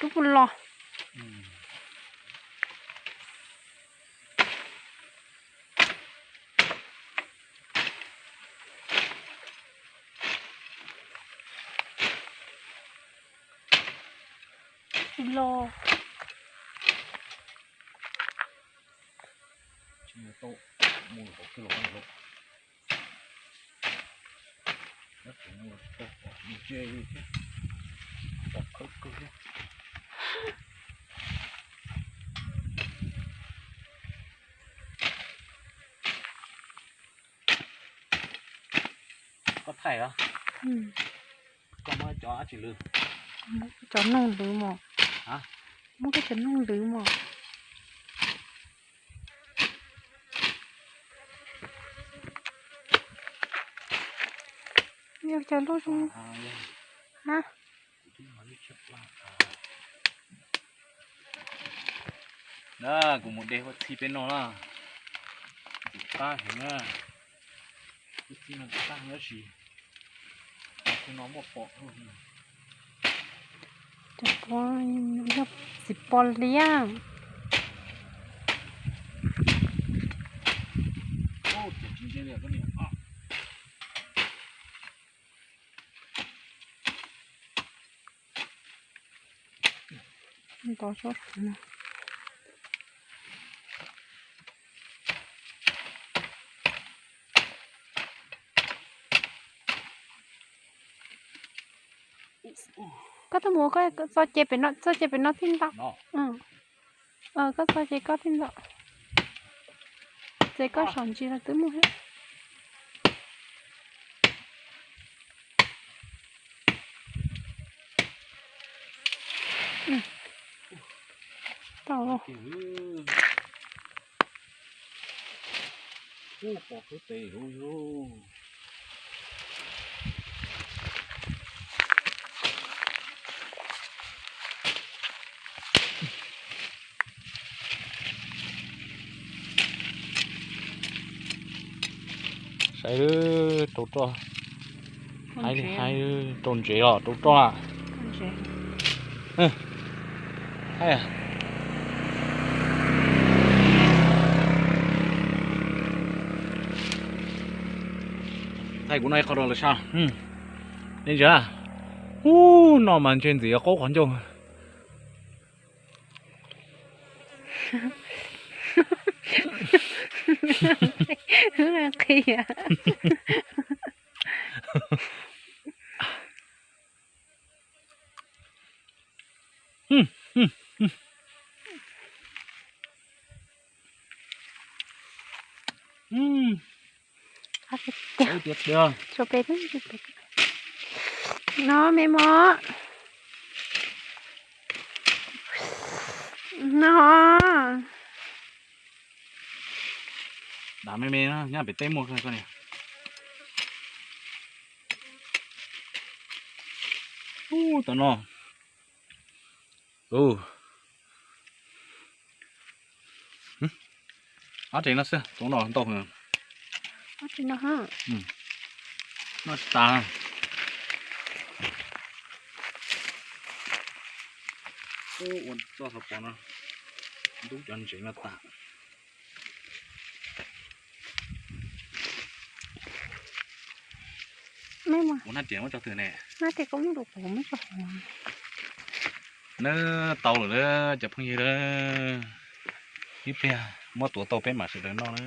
Twb puas los? Los. Koj thaij os. Koj muab cov dab tsi lwv? Muab cov noog lwv mos. Muab koj cov noog lwv mos. Yog cov lub zoo. Ha. Na, kuv mus de huab txhib peb noj na. Ntxim qab heev na. Huab txhib no ntxim qab heev tab sis tus no muaj pom. Cov pom, yog txiv pos liab. Ntov sab saud no. Koj tuaj mus, koj txo ces pem no, txo ces pem no thiaj ntau. Koj txo ces koj thiaj ntau. Ces koj saum ntsis los twb muaj thiab. Tau. Saib, rau roj. Haib, haib, rau ntsev os, rau roj. Thaij kuv no ib qho rau lawv saib. Nej ntsia, ub, no mas ntshe ntxim yuav qaub qhov ncauj. Qhia. No me mos. No. Dav me me, nyob pem teb muaj koj niam. Ub, tam no. Ob tsev no xwb, tsoov no ntau. Ob tsev no. Noj tsis tas. Ua txoj xov pos no ntub cov ntsev no tas. Kuv hnab riam muab tso twg ne? Nab tau lawm cov phooj ywg, ib pliag muab tuav tau peb mam sawv daws noj na.